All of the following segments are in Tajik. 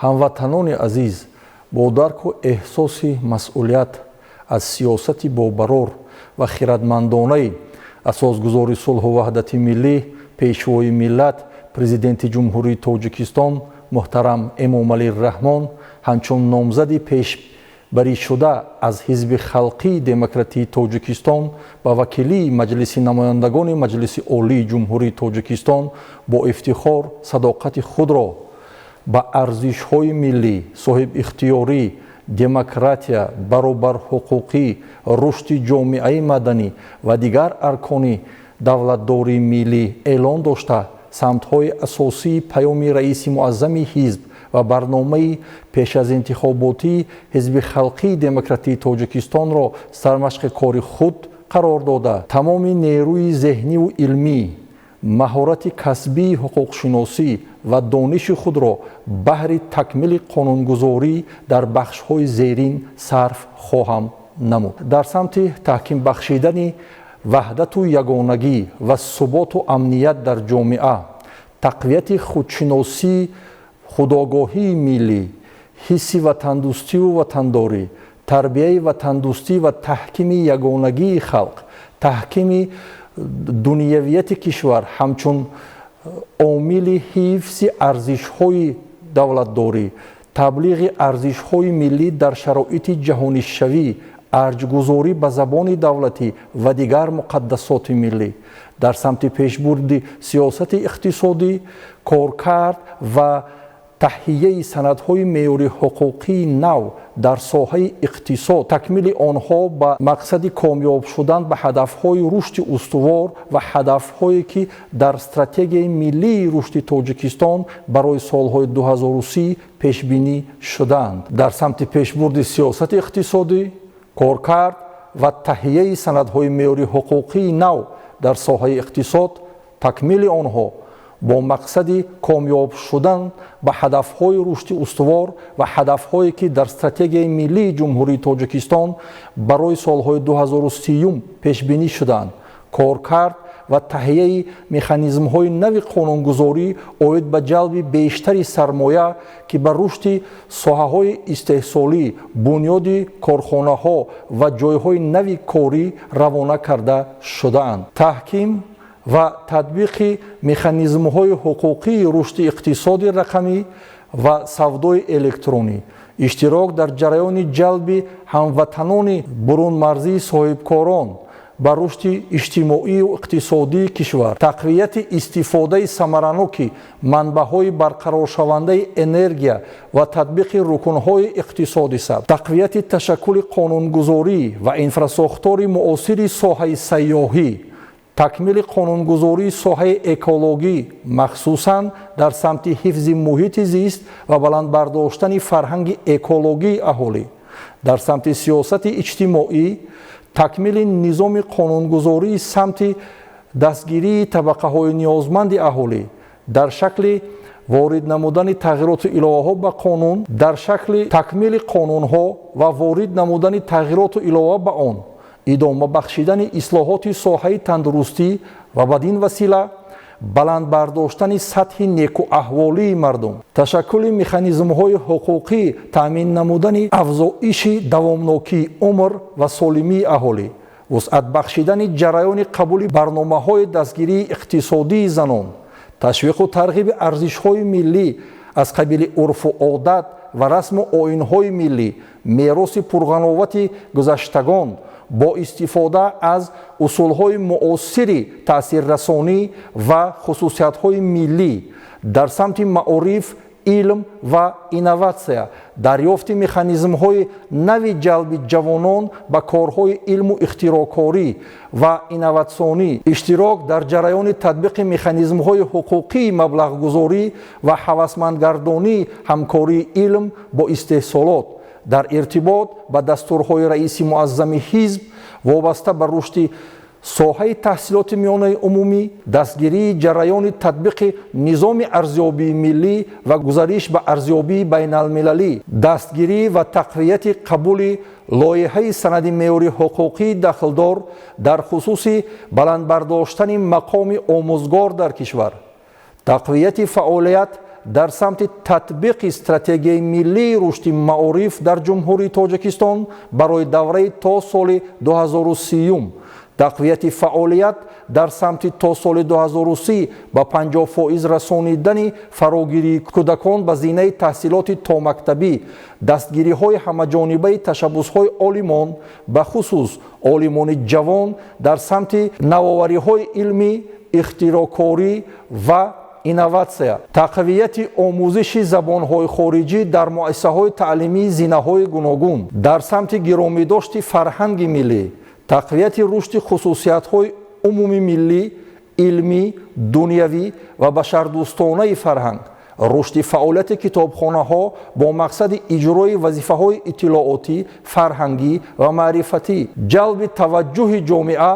Ҳамватанони азиз, бо дарку эҳсоси масъулият аз сиёсати бобарор ва хирадмандонаи асосгузори сулҳу ваҳдати миллӣ, Пешвои миллат, Президенти Ҷумҳурии Тоҷикистон муҳтарам Эмомалӣ Раҳмон ҳамчун номзади пешбаришуда аз Ҳизби Халқии Демократии Тоҷикистон ба вакилии Маҷлиси Намояндагони Маҷлиси Олии Ҷумҳурии Тоҷикистон бо ифтихор садоқати худро ба арзишҳои миллӣ, соҳибихтиёрӣ, демократия, баробарҳуқуқӣ, рушди ҷомеаи маданӣ ва дигар аркони давлатдории миллӣ эълон дошта, самтҳои асосии Паёми Раиси Муаззами ҳизб ва барномаи пешазинтихоботии Ҳизби Халқии Демократии Тоҷикистонро сармашқи кори худ қарор дода, тамоми нерӯи зеҳниву илмӣ, маҳорати касбии ҳуқуқшиносӣ ва дониши худро баҳри такмили қонунгузорӣ дар бахшҳои зерин сарф хоҳам намуд. Дар самти таҳким бахшидани ваҳдату ягонагӣ ва суботу амният дар ҷомеа, тақвияти худшиносӣ, худогоҳии миллӣ, ҳисси ватандӯстиву ватандорӣ, тарбияи ватандӯстӣ ва таҳкими ягонагии халқ, таҳкими дунявияти кишвар ҳамчун омили ҳифзи арзишҳои давлатдорӣ, таблиғи арзишҳои миллӣ дар шароити ҷаҳонишавӣ, арҷгузорӣ ба забони давлатӣ ва дигар муқаддасоти миллӣ, дар самти пешбурди сиёсати иқтисодӣ, коркард ва таҳияи санадҳои меъёрии ҳуқуқии нав дар соҳаи иқтисод, такмили онҳо ба мақсади комёб шудан ба ҳадафҳои рушди устувор ва ҳадафҳое ки дар стратегияи миллии рушди Тоҷикистон барои солҳои 2030 пешбинӣ шудаанд. Дар самти пешбурди сиёсати иқтисодӣ, коркард ва таҳияи санадҳои меъёрии ҳуқуқии нав дар соҳаи иқтисод, такмили онҳо бо мақсади комёб шудан ба ҳадафҳои рушди устувор ва ҳадафҳое ки дар стратегияи миллии Ҷумҳурии Тоҷикистон барои солҳои 2030 пешбинӣ шудаанд, коркард ва таҳияи механизмҳои нави қонунгузорӣ оид ба ҷалби бештари сармоя, ки ба рушди соҳаҳои истеҳсолӣ, бунёди корхонаҳо ва ҷойҳои нави корӣ равона карда шудаанд. Таҳким ва татбиқи механизмҳои ҳуқуқии рушди иқтисоди рақамӣ ва савдои электронӣ, иштирок дар ҷараёни ҷалби ҳамватанони бурунмарзии соҳибкорон ба рушди иҷтимоию иқтисодии кишвар, тақвияти истифодаи самараноки манбаъҳои барқароршавандаи энергия ва татбиқи рукнҳои иқтисоди сабз, тақвияти ташаккули қонунгузорӣ ва инфрасохтори муосири соҳаи сайёҳӣ, такмили қонунгузории соҳаи экологӣ, махсусан дар самти ҳифзи муҳити зист ва баланд бардоштани фарҳанги экологии аҳолӣ, дар самти сиёсати иҷтимоӣ, такмили низоми қонунгузории самти дастгирии табақаҳои ниёзманди аҳолӣ дар шакли ворид намудани тағйироту иловаҳо ба қонун, дар шакли такмили қонунҳо ва ворид намудани тағйироту илова ба он, идома бахшидани ислоҳоти соҳаи тандурустӣ ва бадин васила баланд бардоштани сатҳи некуаҳволии мардум, ташаккули механизмҳои ҳуқуқӣ, таъмин намудани афзоиши давомнокии умр ва солимии аҳолӣ, вусъат бахшидани ҷараёни қабули барномаҳои дастгирии иқтисодии занон, ташвиқу тарғиби арзишҳои миллӣ аз қабили урфу одат ва расму оинҳои миллӣ, мероси пурғановати гузаштагон бо истифода аз усулҳои муосири таъсиррасонӣ ва хусусиятҳои миллӣ дар самти маориф, илм ва инноватсия, дарёфти механизмҳои нави ҷалби ҷавонон ба корҳои илму ихтироъкорӣ ва инноватсионӣ, иштирок дар ҷараёни татбиқи механизмҳои ҳуқуқии маблағгузорӣ ва ҳавасмандгардонии ҳамкории илм бо истеҳсолот дар иртибот ба дастурҳои Раиси Муаззами ҳизб вобаста ба рушди соҳаи таҳсилоти миёнаи умумӣ, дастгирии ҷараёни татбиқи низоми арзёбии миллӣ ва гузариш ба арзёбии байналмилалӣ, дастгирӣ ва тақвияти қабули лоиҳаи санади меъёрии ҳуқуқии дахлдор дар хусуси баланд бардоштани мақоми омӯзгор дар кишвар, тақвияти фаъолият Дар самти татбиқи стратегияи миллии рушди маориф дар Ҷумҳурии Тоҷикистон барои давраи то соли 2030, тақвияти фаъолият дар самти то соли 2030 ба 50% расонидани фарогирии кӯдакон ба зинаи таҳсилоти томактабӣ, дастгириҳои ҳамаҷонибаи ташаббусҳои олимон, бахусус олимони ҷавон дар самти навовариҳои илмӣ, ихтироъкорӣ ва инноватсия, тақвияти омӯзиши забонҳои хориҷӣ дар муассисаҳои таълимии зинаҳои гуногун, дар самти гиромидошти фарҳанги миллӣ, тақвияти рушди хусусиятҳои умумимиллӣ, илмӣ, дунявӣ ва башардӯстонаи фарҳанг, рушди фаъолияти китобхонаҳо бо мақсади иҷрои вазифаҳои иттилоотӣ, фарҳангӣ ва маърифатӣ, ҷалби таваҷҷӯҳи ҷомеа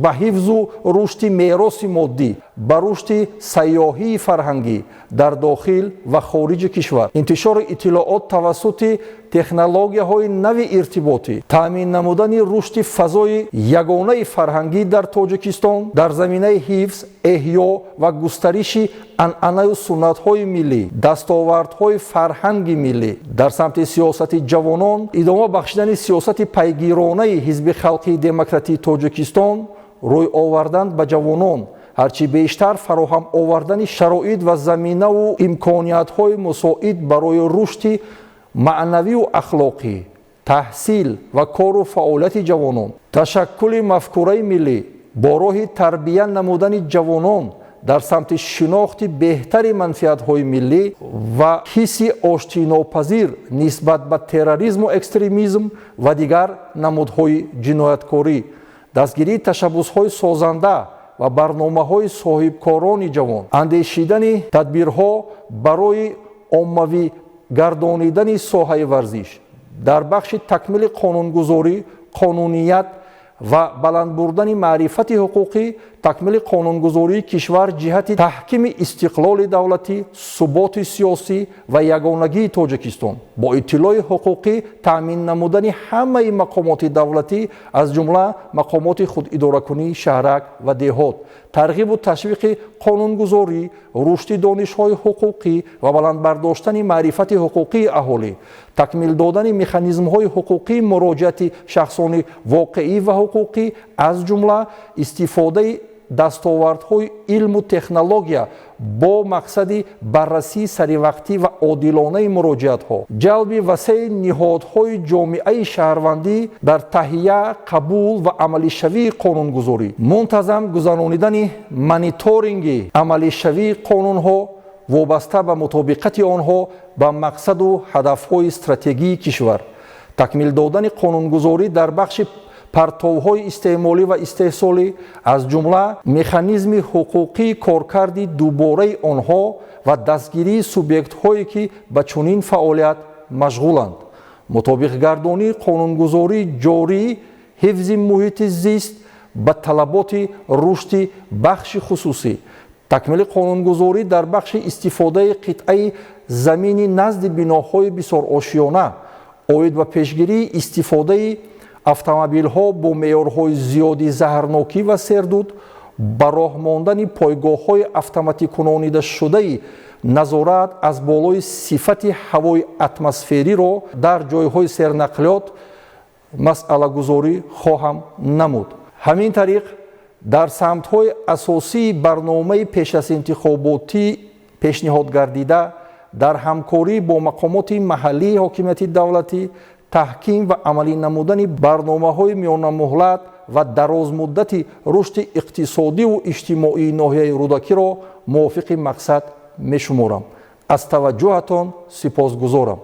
ба ҳифзу рушди мероси моддӣ, ба рушди сайёҳии фарҳангӣ дар дохил ва хориҷи кишвар, интишори иттилоот тавассути технологияҳои нави иртиботӣ, таъмин намудани рушди фазои ягонаи фарҳангӣ дар Тоҷикистон дар заминаи ҳифз, эҳё ва густариши анъанаю суннатҳои миллӣ, дастовардҳои фарҳанги миллӣ, дар самти сиёсати ҷавонон идома бахшидани сиёсати пайгиронаи Ҳизби халқии демократии Тоҷикистон, рӯй овардан ба ҷавонон, ҳарчи бештар фароҳам овардани шароит ва заминаву имкониятҳои мусоид барои рушди маънавию ахлоқӣ, таҳсил ва кору фаъолияти ҷавонон, ташаккули мафкураи миллӣ бо роҳи тарбия намудани ҷавонон дар самти шинохти беҳтари манфиатҳои миллӣ ва ҳисси оштинопазир нисбат ба терроризму экстремизм ва дигар намудҳои ҷинояткорӣ, дастгирии ташаббусҳои созанда ва барномаҳои соҳибкорони ҷавон, андешидани тадбирҳо барои оммавӣ гардонидани соҳаи варзиш дар бахши такмили қонунгузорӣ, қонуният ва баланд бурдани маърифати ҳуқуқӣ, такмили қонунгузории кишвар ҷиҳати таҳкими истиқлоли давлатӣ, суботи сиёсӣ ва ягонагии Тоҷикистон, бо иттилои ҳуқуқӣ таъмин намудани ҳамаи мақомоти давлатӣ, аз ҷумла мақомоти худидоракунии шаҳрак ва деҳот, тарғибу ташвиқи қонунгузорӣ, рушди донишҳои ҳуқуқӣ ва баланд бардоштани маърифати ҳуқуқии аҳолӣ, такмил додани механизмҳои ҳуқуқии муроҷиати шахсони воқеӣ ва ҳуқуқӣ, аз ҷумла истифодаи дастовардҳои илму технология бо мақсади баррасии саривақтӣ ва одилонаи муроҷиатҳо, ҷалби васеи ниҳодҳои ҷомеаи шаҳрвандӣ дар таҳия, қабул ва амалишавии қонунгузорӣ, мунтазам гузаронидани мониторинги амалишавии қонунҳо вобаста ба мутобиқати онҳо ба мақсаду ҳадафҳои стратегии кишвар, такмил додани қонунгузорӣ дар бахши партовҳои истеъмолӣ ва истеҳсолӣ, аз ҷумла механизми ҳуқуқии коркарди дубораи онҳо ва дастгирии субъектҳое ки ба чунин фаъолият машғуланд, мутобиқгардонии қонунгузории ҷории ҳифзи муҳити зист ба талаботи рушди бахши хусусӣ, такмили қонунгузорӣ дар бахши истифодаи қитъаи замини назди биноҳои бисорошиёна оид ба пешгирии истифодаи автомобилҳо бо меъёрҳои зиёди заҳрнокӣ ва сердуд, ба роҳ мондани пойгоҳҳои автоматикунонидашудаи назорат аз болои сифати ҳавои атмосфериро дар ҷойҳои сернақлиёт масъалагузорӣ хоҳам намуд. Ҳамин тариқ, дар самтҳои асосии барномаи пешазинтихоботӣ пешниҳод гардида, дар ҳамкорӣ бо мақомоти маҳаллии ҳокимияти давлатӣ, таҳким ва амалӣ намудани барномаҳои миёнамуҳлат ва дарозмуддати рушди иқтисодиву иҷтимоии ноҳияи Рӯдакиро мувофиқи мақсад мешуморам. Аз таваҷҷӯҳатон сипосгузорам.